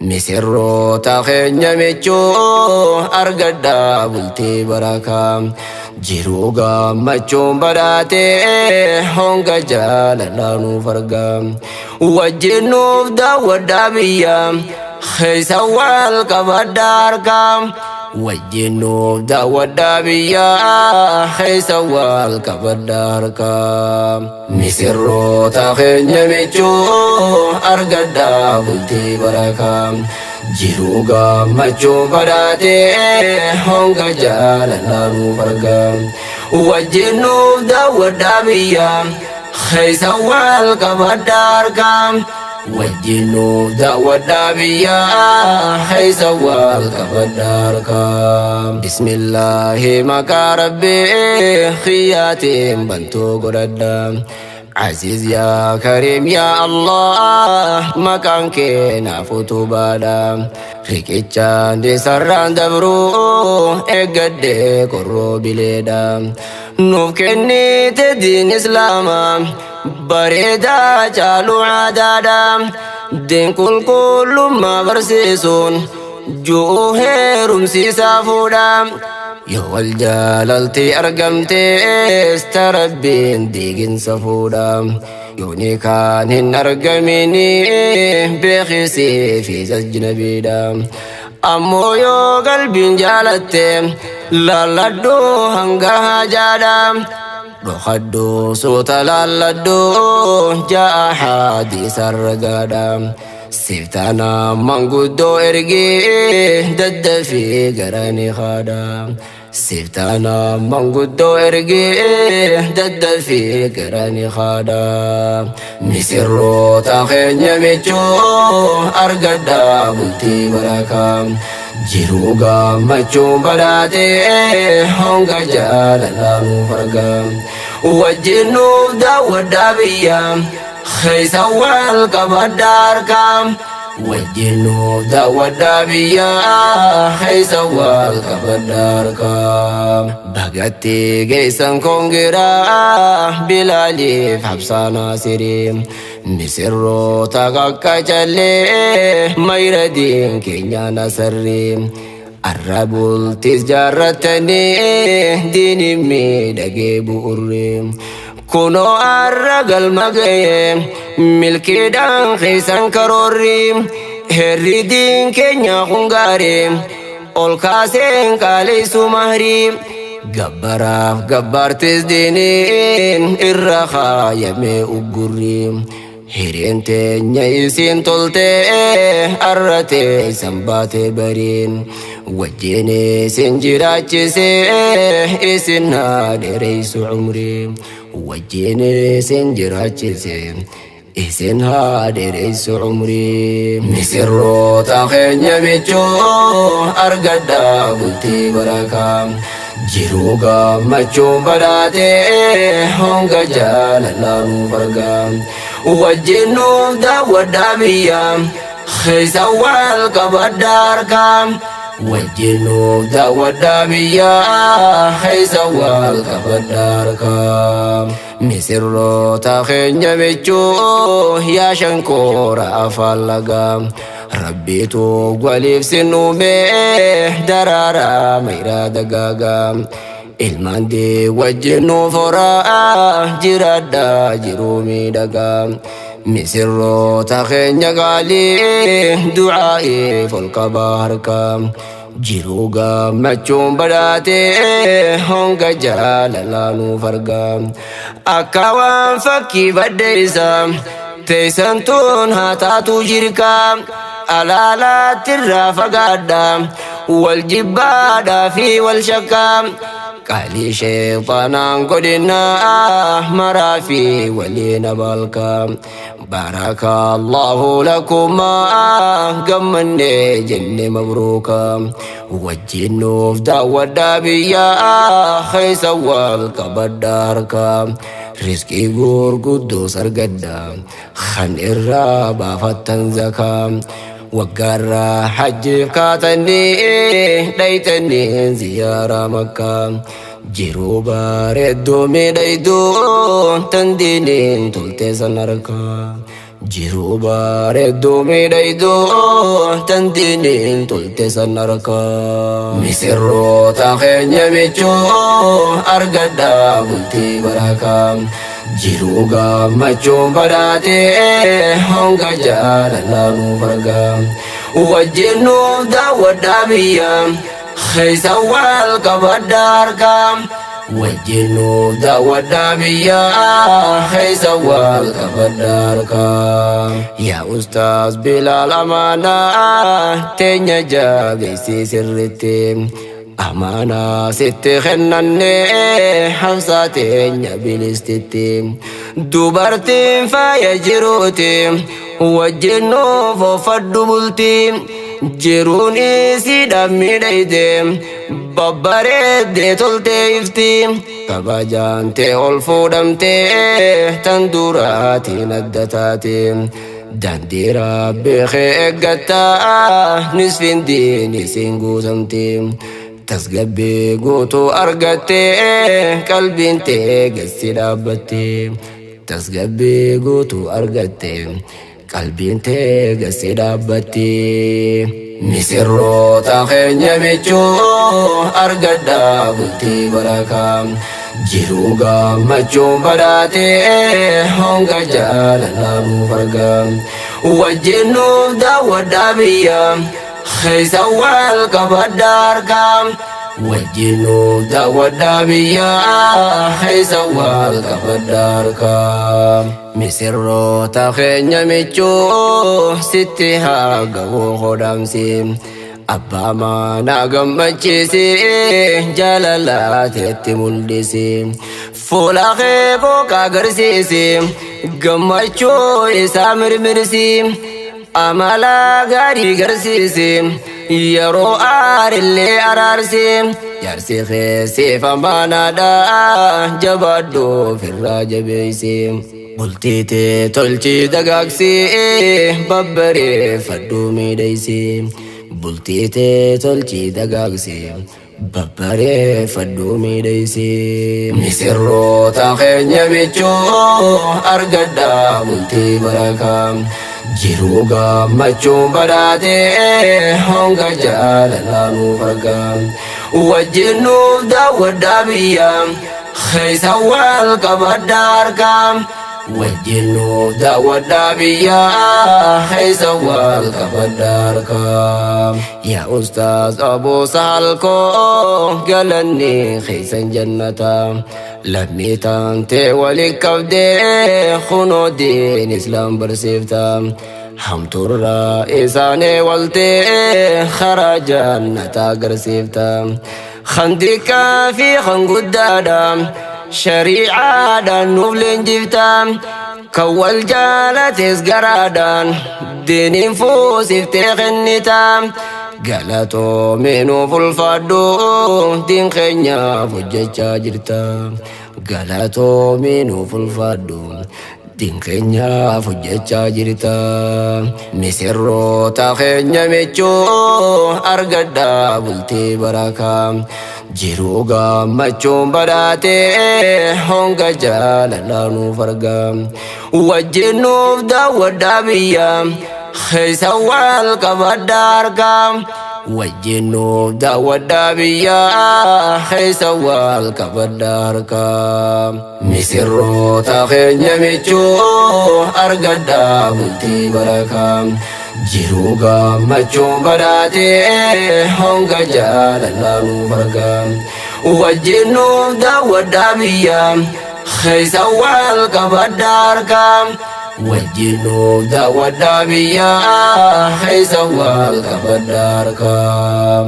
Misirroota keenya michuu argadhaa bultii barakaa. Jiruu gammachuun badhaatee honga jaalalaa nuuf argaa. Wajjin nuuf daawwadhaa biyya keessa wal qabadhaa harkaa. Wajjin nuuf daawwadhaa biyya keessa wal qabadhaa harkaa. Misirroota keenya michuu argadhaa bultii barakaa. Jiruu gammachuun badhaatee honga jaalalaa nuuf argaa. Wajjin nuuf daawwadhaa biyya keessa wal qabadhaa harkaa. Wajjin nuuf daawwadhaa biyya keessa wal qabadhaa harkaa. Bismillaahi maqaa rabbii kiyyaatiin bantuu godhadhaa. Aziz yaa Kariim yaa Allah maqaan kee naaf utubaadha. Riqichaan disarraan dabruu eeggadhee korroo bileedha. Nuuf kennite diin Islaamaa bareedaa caalu aadaadha. Diin qulqullummaa barsiisuun ju'uu heerumsiisaa fuudha. Yoo wal jaalalti argamtees ta rabbiin diiginsa fuudha. Yoo nikaan hin argamini beekisii fi ajnabiidha. Ammoo yoo qalbiin jaalatte laalladhu hanga hajaadha. Dhokadhu suuta laalladhu ja'a hadiisa ragaadha. Siftana manguddoo ergee daddafii gara ni haadha. Siftana manguddoo ergee daddafii gara ni haadha. Misirroota keenya michuu argadhaa bultii barakaa. Jiruu gammachuun badhaatee honga jaalalaa nuuf argaa. Wajjin nuuf daawwadhaa biyya keessa wal qabadhaa harkaa. Wajjin nuuf daawwadhaa biyya keessa wal qabadhaa harkaa. Bagatti geessan kongiraa Bilaaliif Habsaa Naasirii. Misirroota qaqqacallee mayradiin keenya nasarrii. Arra bultis jaarrattanii diini miidhagee bu'urri. Kunoo arra galma ga'ee milkiidhaan keessan karoorri. Herri diin keenya kun gaarii ol kaaseen qaaleessu mahrii. Gabbaraaf gabbaartis diiniin irra kaayamee uggurri. Hireen teenya isiin toltee arra teessan baatee bariin. Wajjin isin jiraachisee isin haa dheereysu umrii. Wajjin isin jiraachisee isin haa dheereysu umrii. Misirroota keenya michuu argadhaa bultii barakaa. Jiruu gammachuun badhaatee honga jaalalaa nuuf argaa. Wajjin nuuf daawwadhaa biyya keessa wal qabadhaa harkaa. Wajjin nuuf daawwadhaa biyya keessa wal qabadhaa harkaa. Misirroota keenya michuu yaa shankoora afaan lagaa. Rabbiitu waliif sin uumee daraaraa mayraa dagaagaa. Ilmaan dee wajjin nuuf horaa jiraadhaa jiruu miidhagaa. Misirroota keenya qaalii du'aa'iif ol qabaa harkaa. Jiruu gammachuun badhaatee honga jaalalaa nuuf argaa. Akka waan fakkii baddeessa teessan tun haa taatu jirkaa. Alaalaatti irraa fagaadhaa wal jibbaadhaa fi wal shakkaa. Qaalii sheexanaan godhinaa maraa fi waliin abalkaa. Baraka Allahu lakumaa gammannee jenne mabruuka. Wajjin nuuf daawwadhaa biyya keessa wal qabadhaa harkaa. Rizqii gurguddoos argadhaa kan irraa baafattan zakaa. Waggaarraa hajjiif kaatanii dhaytanii ziyaaraa makkaa. Jiruu bareedduu miidhagduu tan diiniin tolte san harkaa. Jiruu bareedduu miidhagduu tan diiniin tolte san harkaa. Misirroota keenya michuu argadhaa bultii barakaa. Jiruu gammachuun badhaatee honga jaalalaa nuuf argaa. Wajjin nuuf daawwadhaa biyya keessa wal qabadhaa harkaa. Wajjin nuuf daawwadhaa biyya keessa wal qabadhaa harkaa. Yaa Ustaaz Bilaal amaanaa teenya jabeessii sirriitti. Amaanaa sitti kennannee hamsaa teenya bilistitti. Dubartiin faaya jiruuti wajjin nuuf uffadhu bulti. Jiruun isiidhaaf miidhagde babbareeddee toltee ifti. Kabajaan tee ol fuudhamtee tan duraatiin adda taate. Daandii Rabbii kee eeggattaa nisfiin diin isiin guutamte. Tasgabbii guutuu argattee qalbiin tee gassi dhaabbatte. Tasgabbii guutuu argattee qalbiin tee gassi dhaabbatte. Misirroota keenya michuu argadhaa bultii barakaa. Jiruu gammachuun badhaatee honga jaalalaa nuuf argaa. Wajjin nuuf daawwadhaa biyya keessa wal qabadhaa harkaa. Wajjin nuuf daawwadhaa biyya keessa wal qabadhaa harkaa. Misirroota keenya michuu sitti haa ga'uu hodhamsi. Abbaa manaa gammachiisi jaalala teetti mul'isi. Fuula kee booqa agarsiisi gammachuu isaa mirmirsi. Amala gaarii garsiisi yeroo aarillee araarsi. Jaarsi kee siif amaanaadha jabaadhu ofirraa jabeessi. Bultii tee tolchii dagaagsi babbareeffadhu miidhagsi. Bultii tee tolchii dagaagsi babbareeffadhu miidhagsi. Misirroota keenya michuu argadhaa bultii barakaa. Jiruu gammachuun badhaatee honga jaalalaa nuuf argaa. Wajjin nuuf daawwadhaa biyya keessa wal qabadhaa harkaa. Wajjin nuuf daawwadhaa biyya keessa wal qabadhaa harkaa. Yaa Ustaaz Abuu Saalkoo galanni keessan jannata. Lammii taantee waliin qabdee kunoo diin islaam barsiifta. Hamtuurraa isaanii waltee karaa jannataa agarsiifta. Kan xiqqaa fi kan guddaadha. Shari'aadhaan nuuf leenjifta. Kan wal jaalates garaadhaan diiniin fuusiftee kennita. Galatoomii nuuf ulfaadhu diin keenyaaf hojjechaa jirta. Galatoomii nuuf ulfaadhu diin keenyaaf hojjechaa jirta. Misirroota keenya michuu argadhaa bultii barakaa. Jiruu gammachuun badhaatee honga jaalalaa nuuf argaa. Wajjin nuuf daawwadhaa biyya keessa wal qabadhaa harkaa. Wajjin nuuf daawwadhaa biyya keessa wal qabadhaa harkaa. Misirroota keenya michuu argadhaa bultii barakaa. Jiruu gammachuun badhaatee honga jaalalaa nuuf argaa. Wajjin nuuf daawwadhaa biyya keessa wal qabadhaa harkaa. Wajjin nuuf daawwadhaa biyya keessa wal qabadhaa harkaa.